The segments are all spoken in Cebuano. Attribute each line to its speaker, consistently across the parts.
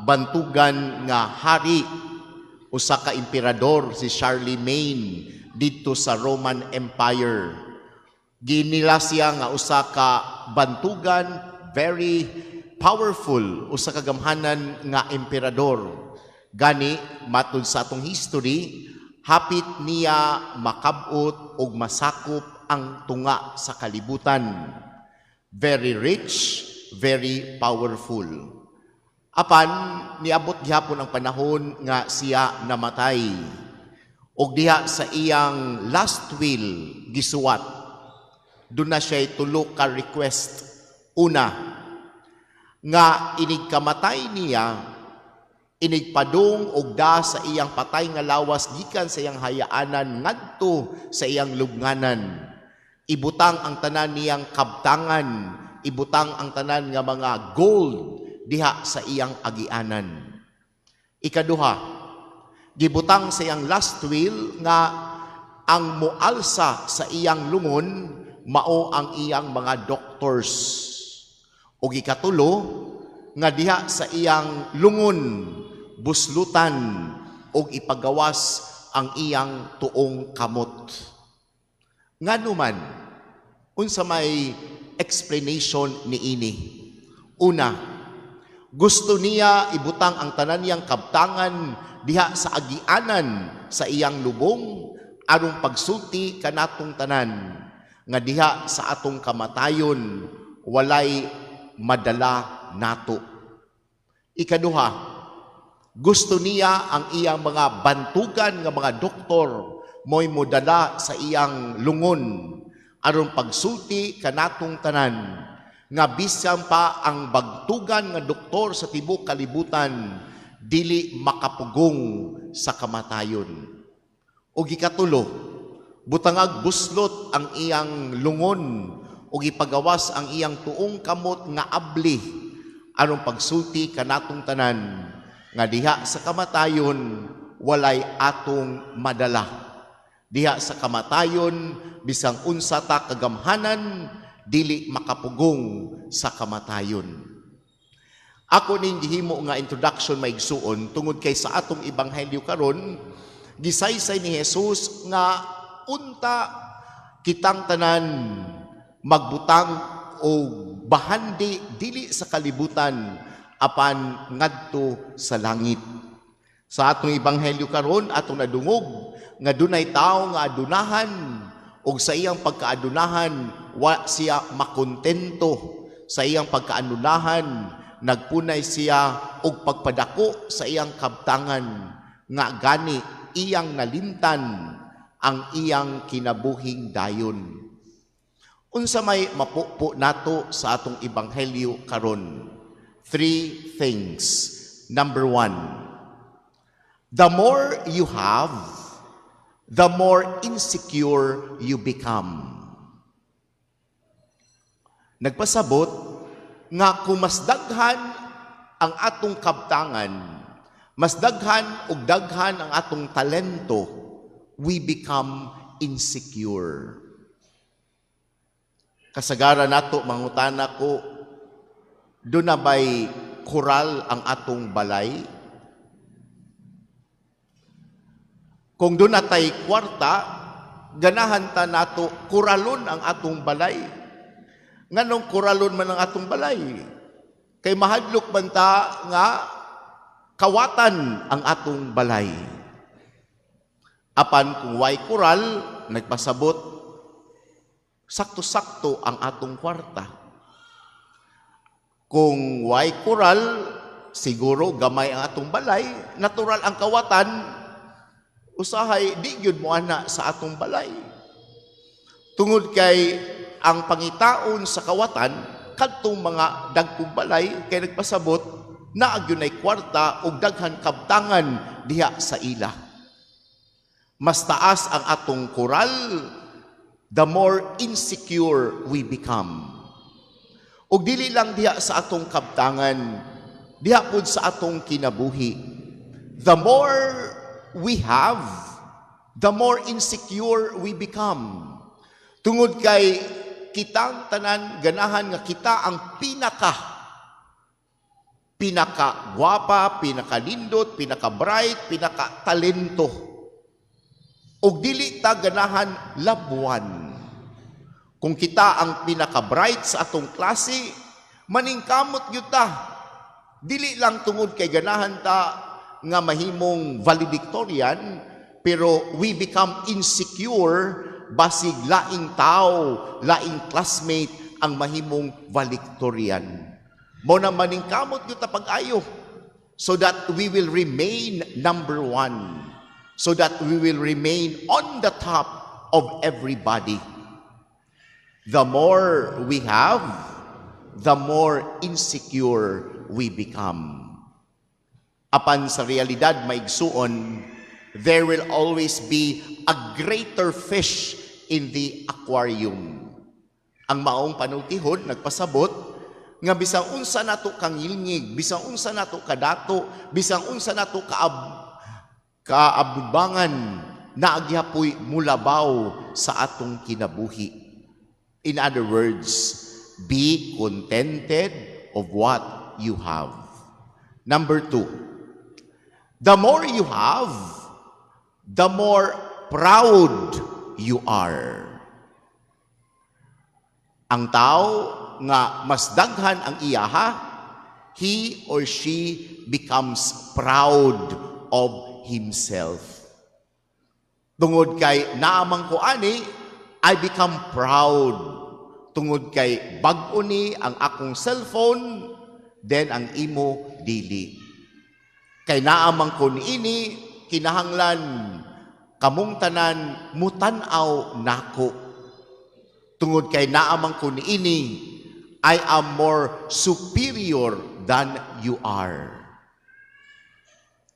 Speaker 1: bantugan nga hari, usa ka emperador, si Charlemagne, didto sa Roman Empire. Ginila siya nga usa ka bantugan, very powerful, usa ka gamhanan nga emperador. Gani matud sa atong history, hapit niya makabot og masakop ang tunga sa kalibutan. Very rich, very powerful. Apan niabot gihapon ang panahon nga siya namatay. Og diha sa iyang last will gisuwat, duna siya tulo ka request. Una, nga inig kamatay niya, inig padung og da sa iyang patay nga lawas gikan sa iyang hayaanan ngadto sa iyang lubnganan, ibutang ang tanan niyang kabtangan, ibutang ang tanan nga mga gold diha sa iyang agianan. Ikaduha, gibutang sa iyang last will nga ang mualsa sa iyang lungon mao ang iyang mga doctors. Ug ikatulo, nga diha sa iyang lungon buslutan og ipagawas ang iyang tuong kamot. Ngano man? Unsa may explanation niini? Una, gusto niya ibutang ang tanan niyang kabtangan diha sa agianan sa iyang lubong aron pagsulti kanatong tanan nga diha sa atong kamatayon walay madala nato. Ikaduha, gusto niya ang iyang mga bantugan nga mga doktor mo'y modala sa iyang lungon aron pagsulti kanatong tanan nga bisan pa ang bantugan nga doktor sa tibuok kalibutan, dili makapugong sa kamatayon. Ug ikatulo, butangag buslot ang iyang lungon ug ipagawas ang iyang tuong kamot nga abli aron pagsulti kanatong tanan nga diha sa kamatayon walay atong madala. Diha sa kamatayon, bisang unsa ta kagamhanan, dili makapugong sa kamatayon. Ako ning gihimo nga introduction, mga igsuon, tungod kay sa atong ebanghelyo karon, gisaysay ni Jesus nga unta kitang tanan magbutang og bahandi dili sa kalibutan apan ngadto sa langit. Sa atong ebanghelyo karon, atong nadungog nga dunay tawo nga adunahan ug sa iyang pagkaadunahan wa siya makontento. Sa iyang pagkaadunahan, nagpunay siya og pagpadako sa iyang kabtangan, nga gani iyang nalimtan ang iyang kinabuhing dayon. Unsa may mapupo nato sa atong ebanghelyo karon? Three things. Number one, the more you have, the more insecure you become. Nagpasabot nga kung mas daghan ang atong kabtangan, mas daghan og daghan ang atong talento, we become insecure. Kasagaran nato, mangutana ko, duna ba'y koral ang atong balay? Kung duna tay kwarta, ganahan ta nato kuralon ang atong balay. Nganong kuralon man ang atong balay? Kay mahadlok man ta nga kawatan ang atong balay. Apan kung way kural, nagpasabot, sakto-sakto ang atong kwarta. Kung way kural, siguro gamay ang atong balay, natural ang kawatan, usahay di gyud mo ana sa atong balay. Tungod kay ang pangitaon sa kawatan kadtong mga dagkong balay, kay nagpasabot naa gyud nay kwarta ug daghan kabtangan diha sa ila. Mas taas ang atong kural, the more insecure we become. Ug dili lang diha sa atong kabtangan, diha pud sa atong kinabuhi. The more we have, the more insecure we become. Tungod kay kitang tanan ganahan nga kita ang pinaka Pinaka-gwapa, pinaka-nindot, pinaka-bright, pinaka-talento. Og dili ta ganahan labuan. Kung kita ang pinaka-bright sa atong klase, maningkamot gyud ta. Dili lang tungod kay ganahan ta nga mahimong valedictorian, pero we become insecure basig laing tao, laing classmate ang mahimong valedictorian. Mao na maningkamot gyud ta pag-ayo so that we will remain number one, so that we will remain on the top of everybody. The more we have, the more insecure we become. Apan sa realidad, maigsuon, there will always be a greater fish in the aquarium. Ang maong panultihon nagpasabot nga bisan unsa nato kangilngig, bisan unsa nato kadato, bisan unsa nato kaabubangan, naa gihapoy mulabaw sa atong kinabuhi. In other words, be contented of what you have. Number two, the more you have, the more proud you are. Ang tao nga mas daghan ang iyaha, he or she becomes proud of himself. Tungod kay naa man ko ani, I become proud. Tungod kay bag-o ni ang akong cellphone, then ang imo dili. Kay naa man ko niini, kinahanglan kamong tanan mutan-aw nako. Tungod kay naa man ko niini, I am more superior than you are.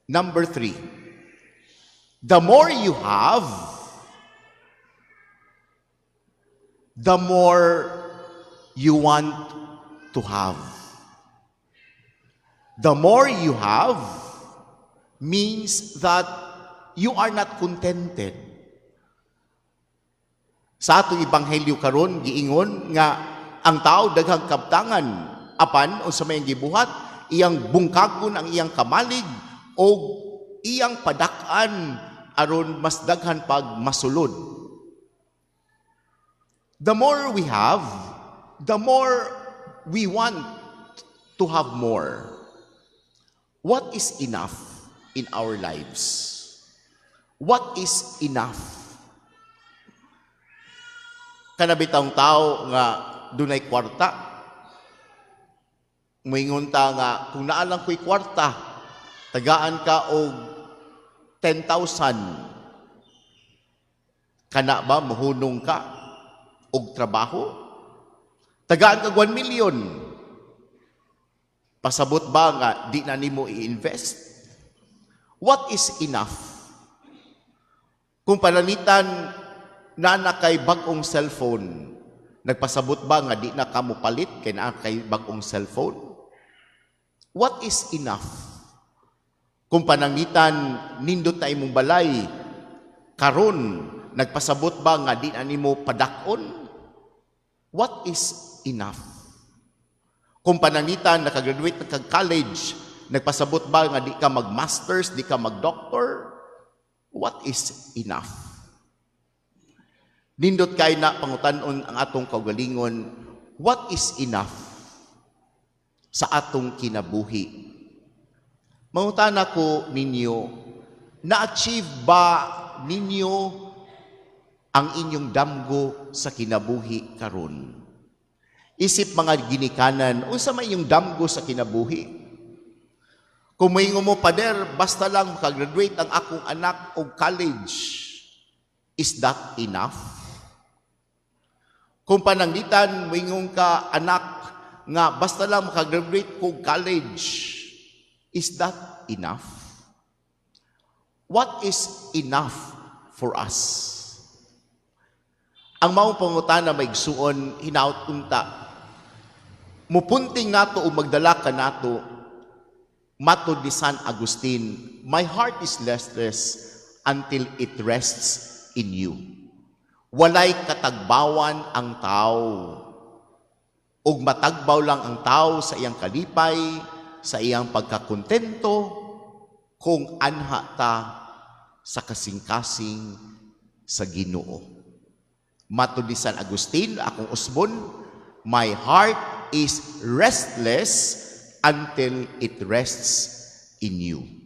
Speaker 1: Number three, the more you have, the more you want to have. The more you have means that you are not contented. Sa atong ebanghelyo karon, giingon nga ang tao daghang kabtangan, apan unsa may gibuhat, iyang bungkagon ang iyang kamalig o iyang padak-an aron mas daghan pag masulod. The more we have, the more we want to have more. What is enough in our lives? What is enough? Kana bitawng tao nga dunay kwarta, muingon ta nga kung naa lang ko'y kwarta, tagaan ka og 10,000. Kana ba mohunong ka og trabaho? Tagaan ka 1 million. Pasabot ba nga di na nimo i-invest? What is enough? Kung pananglitan naa na kay bag-ong cellphone, nagpasabot ba nga di na ka mopalit kay naa kay bag-ong cellphone? What is enough? Kung pananglitan nindot na imong balay karon, nagpasabot ba nga di na nimo padak-on? What is enough? Kung pananglitan nakagraduate na kag college, nagpasabot ba nga di ka mag-masters, di ka mag-doctor? What is enough? Nindot kay na pangutan-on ang atong kaugalingon, what is enough sa atong kinabuhi? Mangutana ko ninyo, na-achieve ba ninyo ang inyong damgo sa kinabuhi karon? Isip mga ginikanan, unsa may inyong damgo sa kinabuhi? Kung moingon mo, "Pader, basta lang makagraduate ang akong anak og college," is that enough? Kung pananglitan, moingon ka, anak, nga basta lang makagraduate kog college, is that enough? What is enough for us? Ang maong pangutana, maigsuon, hinaut unta mupunting nato o magdala ka nato matod ni San Agustin, "My heart is restless until it rests in you." Walay katagbawan ang tao. Ug matagbaw lang ang tao sa iyang kalipay sa iyang pagkakontento kung anha ta sa kasing-kasing sa Ginoo. Matud ni San Agustin, akong usbon, "My heart is restless until it rests in you."